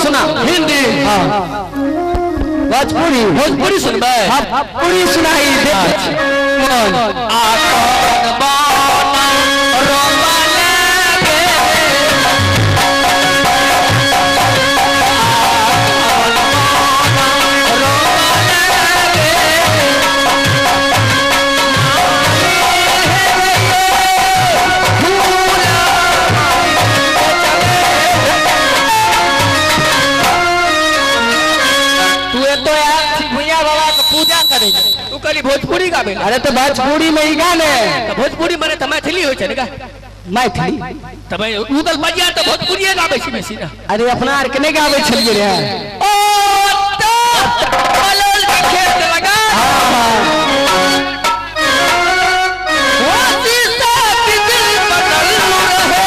सुना। हिंदी। हाँ, भोजपुरी। भोजपुरी सुनबै? हाँ, पूरी सुनाई दे। आकन बाना रोपा लगे, आकन बाना रोपा लगे, तू एतो आयल छी भुइया बाबा के पूजा करे, तू कहली भोजपुरी गाबे। अरे तो भोजपुरी में ही गाने। तऽ भोजपुरी मने तऽ मैथिली होइ छै ने गा? मैथिली। तऽ भाई उदल बजिया तऽ भोजपुरिये गाबै छी बेसी ने। अरे अपना आर के नहीं गावे छलिए रे। ओ तो पलोल के खेत लगा, ओ सीता की दिल बदल रहे,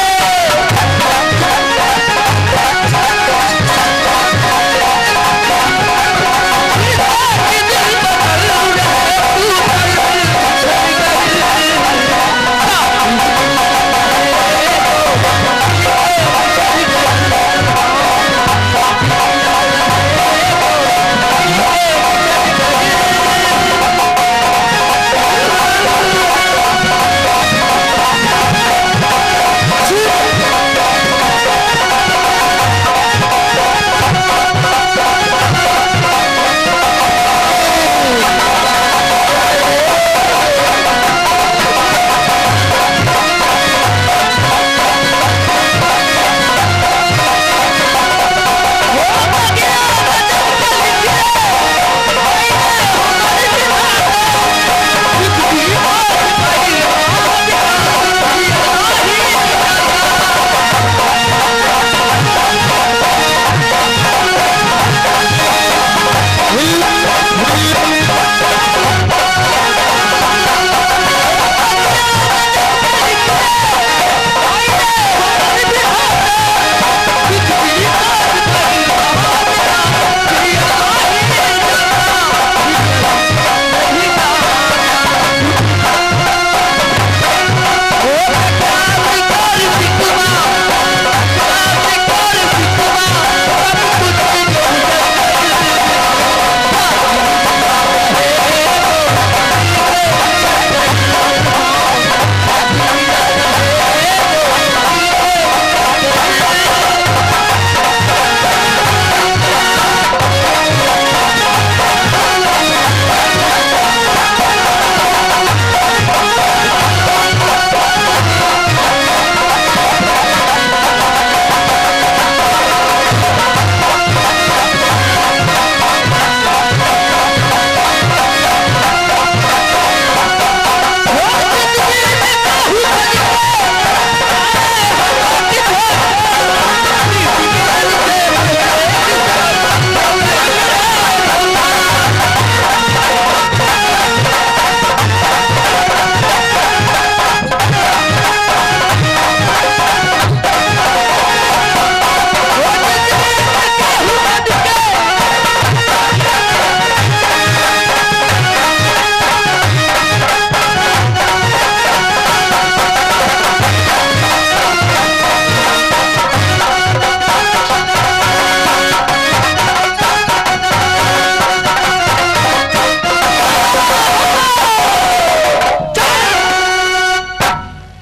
सीता की दिल बदल रहे, तू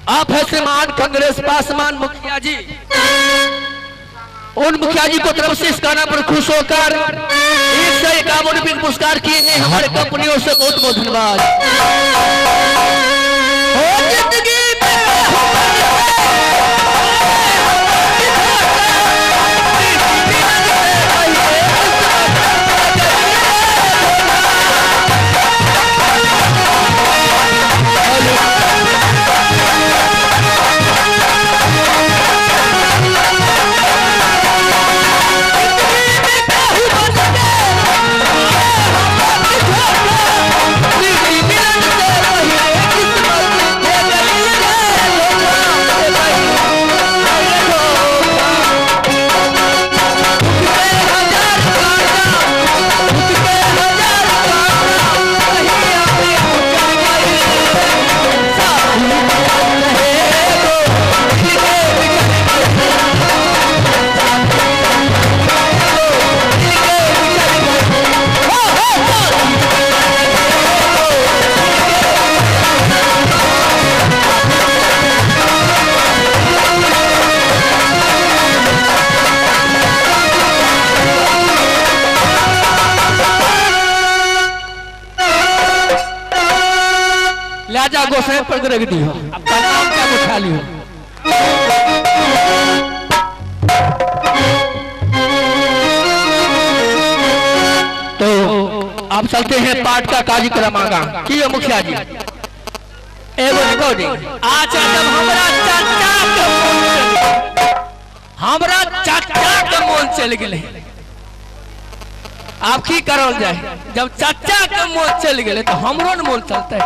आप है श्रीमान कांग्रेस पासवान मुखिया जी, उन मुखिया जी को तरफ से इस गाना पर खुश होकर 151 रुपये पुरस्कार किए हैं हमारे कंपनियों से बहुत बहुत धन्यवाद। जिंदगी में मिलन से पहले। गोसाई पर रख दियो, अब प्रणाम का उठा लियो। तो आप चलते हैं पाठ का कार्यक्रम आगा की मुखिया जी एगो रिकॉर्डिंग। अच्छा जब हमरा चाचा के मोन चल, हमरा चाचा के मोन चल गेले, आप की करल जाए? जब चाचा के मोन चल गेले तो हमरो न मोन चलते।